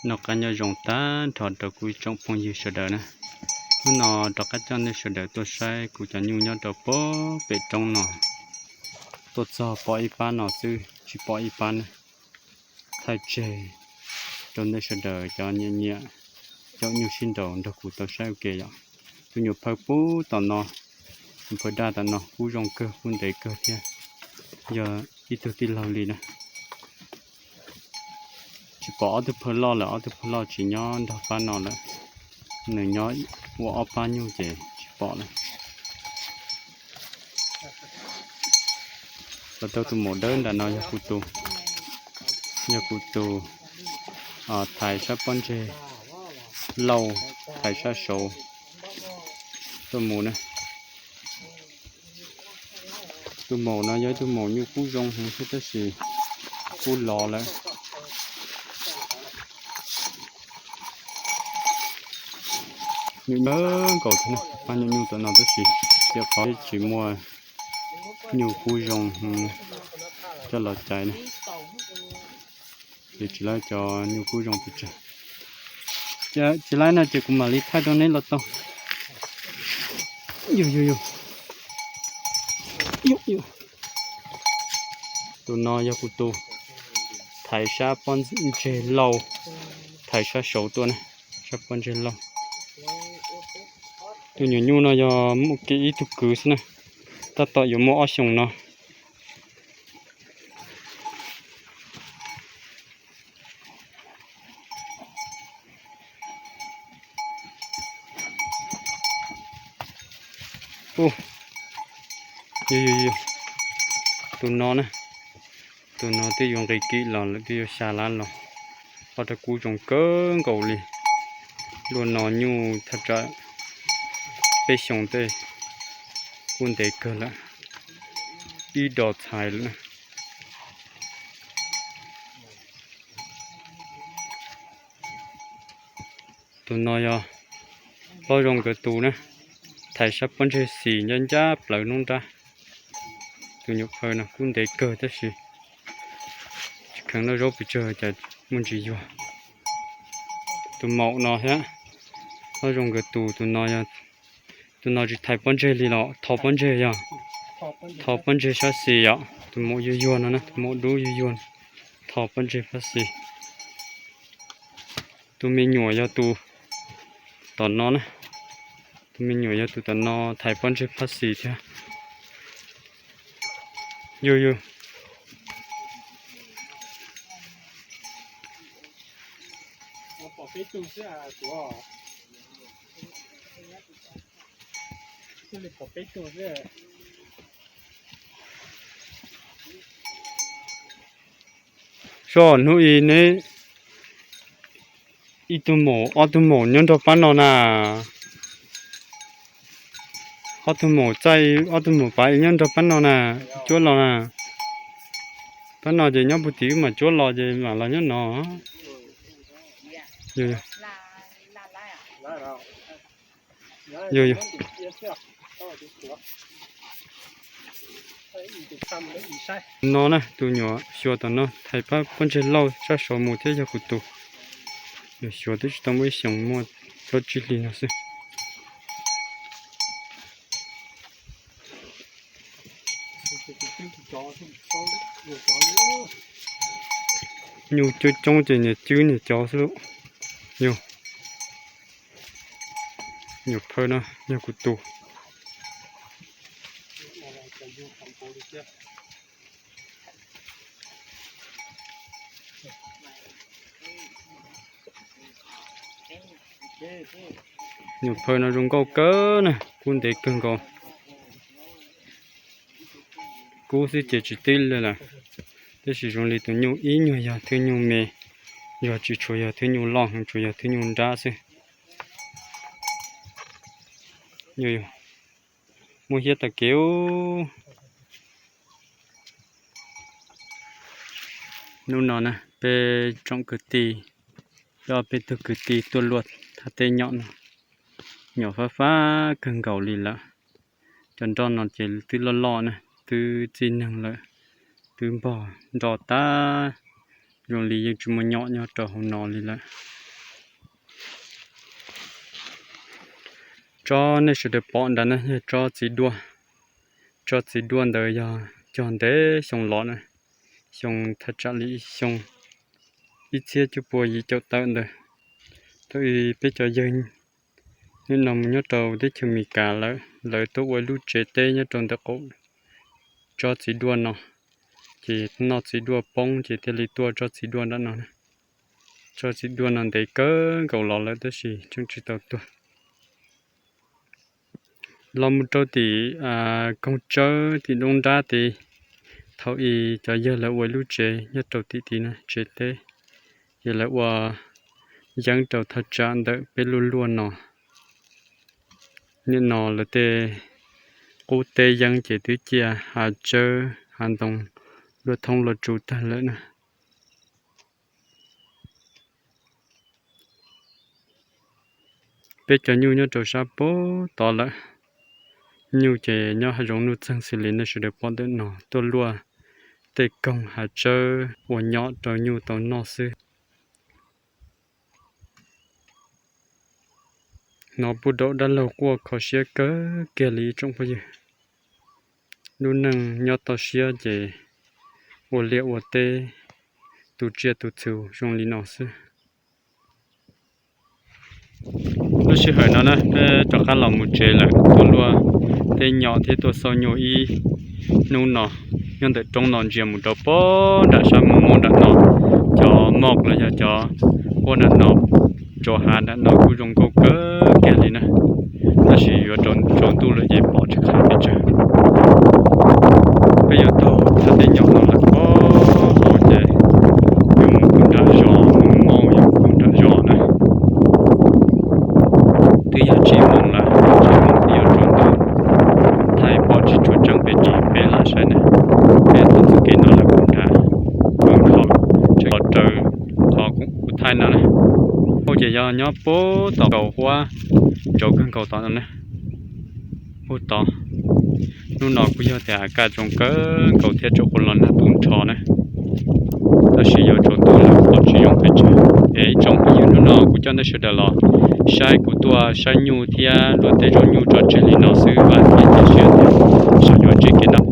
Noj qab nyob zoo tag nrho rau kuv ib tsoom phooj ywg sawv daws na. Hnub no rov qab coj nej sawv daws tuaj saib kuv cov nyuj nyob rau pem roob no. Tuaj txog pom ib pab no xwb tsis pom ib pab na. Thaij tseg rau nej sawv daws cov nyiam nyiam caum nyuj sib nraus nrog kuv tau saib ua ke yom. Tus nyuam phaw pub tom no, nyuam phaw daj tom no kub zoo kawg kub ntev kawg thiab. Yog ib tug tij laug li na. Tsis pom ob tug phaw loj lawm, ob tug phaw loj tsis nyob nrog pab no lawm. Nws nyob ua ob pab nyuj ces tsis pom lawm. Los rau tus maum dawb nram no yog kuv tus, yog kuv tus thaiv sab pob ntseg lauj, thaiv sab saud tuaj mus na. Tus maum no yog ib tug maum nyuj kub zoo heev thiab tab sis kub lov lawm. Nyuj nkaus thiab, pab nyuj nyuj tom no tab sis tiam qhov tsis muaj nyuj kub zoo coj los caiv na. Ces tsis laib cov nyuj kub zoo pes tsawg. Tsis laib no ces kuv mam li thaij rau neb los tau. Yus yus yus. Tus no yog kuv tus thaiv sab pob ntseg lauj, thaiv sab saud tuaj na, sab pob ntseg lauj. Tus nyuam nyuj no yog muaj kiag ib tug kwv xwb na, tab tom yuav muaj ob xyoos no. Tus no na, tus no twb yuav nqis kim los lawm, twb yuav xya lab los. Ob rab kub zoo kawg nkaus li. Luaj no nyuj thaj tsam peb xyoos tej, kub ntev kawg lawm, ib dos txhais lawm na. Tus no yog hlob zoo nkawd tus na, thaiv sab pob ntseg xis ncaj ncaj plawv nruab nrab. Tus nyuam phaw no kub ntev kawg tab sis tsis kheev noj zaub pes tsawg cas muaj ntsis yuag. Tus maum no thiab, hlob zoo nkawd tus, tus no, tus no tsis thaiv pob ntseg li los tho pob ntseg yog, tho pob ntseg sab xis yom, tus maum yuag yuag no na, tus maum dub yuag yuag, tho pob ntseg phab xis. Tus me nyuam yog tus tom no na, tus me nyuam yog tus tom no thaiv pob ntseg phab xis thiab. Yus yus. Soj hnub i neb ib tug maum ob tug maum nyob nrog pab no na. Ob tug maum txaij ob tug maum pav nyob nrog pab no na, cuab los na. Pab no ces nyob puag tim wb mas cuab los ces mam los nyob no. Yog yog. No na, tus nyuam xyuas tom no thaiv pab pob ntseg lauj sab saud mus thiab yog kuv tus. Nyuam xyuas twb tsis tau muaj ib xyoos, muaj plaub tsib hlis no xwb. Nyuj coob coob ces niam cwb niam cov xwb lauj. Yog, nyuam phaw no yog kuv tus. Nyuam phaw no zoo nkauj kawg na, kub ntev kawg nkaus. Kub xwb ces tsis tib li lawm, tab sis zoo li tus nyuj ib nyuag yog thwb nyuj me, yog tsis tshua yog thwb nyuj loj heev, tsuas yog thwb nyuj nrab xwb. Muaj hiab tag kev. Hnub no na peb tsoom kwv tij, peb ob peb tug kwv tij tuaj luaj thaj teb nyom no, nyom fab fab kawg nkaus li lawm. Cov nroj no ces twb loj loj na, twb txij neeg lawm, twb npog nroj tag, zoo li yeej tsis muaj nyom nyob rau hauv no li lawm. Tsob nej sawv daws pom nrad na yog tsob txiv duaj. Tsob txiv duaj ntawd yog cog ntev xyoo los na, xyoo thaj tsam li xyoo ib txhiab cuaj pua yim caum tawm ntawd. Thaum ub peb cov yawg nim no mus nyob rau teb chaws Amelikas lawm, lawv tuaj ua ib lub tsev teb nyob rau ntawm qaum tsob txiv duaj no, ces noj txiv duaj poob ces thiaj li tuaj tsob txiv duaj nram no. Tsob txiv duaj no ntev kawg nkaus los lawm tab sis tseem tsis tau tuag. Los mus rau tim koog tsawb tim nruab nrab tid, thaum ub cov yawg lawv ua ib lub tsev nyob rau tim tid no tsev teb, ces lawv ua yeeb rau thaj tsam ntawm peb luaj luaj no. Nim no lawv tej qub teb yeeb ces twb cia hav tsawb hav ntoo luaj thoob luaj tsu tag lawm na. Peb cov nyuj nyob rau sab pem tod lawm. Nyuj ces nyob hav zoov nuj txeeg xws li nej sawv daws pom ntawm no tuaj luaj tej koog hav tsawb ua nyom rau nyuj tau noj xwb. Hnov puag nraum dab laug quaj kho siab kawg kiag li ib tsoom phooj ywg. Lub neej nyob toj siab ces ua liaj ua teb, tu tsiaj tu txhu zoo li no xwb. Lub sij hawm no na peb rov qab los mus tsev lawm, tuaj luaj tej nyom thiab tuaj xauj nyuj ib hnub no, nyob ntawm roob no ntsia mus rau pem nram sab mus mos nram no, cov moj los yog cov huab nram no, tsob hav nram no kuj zoo nkauj kawg kiag li na. Tab sis yuav tsaus ntuj lawm ces pom tsis qab pes tsawg. Peb yuav taug thaj teb nyom no lawm pem hauv ces yuav mus pem nram zos, mus mos yuav mus pem nram zos na. Twb yog tsib moos lawm, tsib moos twb yuav tsaus ntuj, thaij pom tsis tshua tseeb pes tsawg, peb lam saib na. Peb taug txoj kev no lawm pem nram, pem qhov tseem qhov raws qhov kuv thaij no na. Hauv ces yog nyob pem tom nkaus huab, ntsaum kawg nkaus tom no na. Pem tod, hnub no kuj yog tias a kaj zoo kawg nkaus thiab tsaus qhov los nag tu nrho na. Tab sis yuav tsaus ntuj lawm pom tsis zoo pes tsawg. Es ib tsoom phooj ywg, hnub no kuv coj nej sawv daws los saib kuv tuaj saib nyuj thiab luaj tej zaub nyuj tso tseg li no xwb, vam thiab cia siab tias sawv daws yuav ntsib kev noj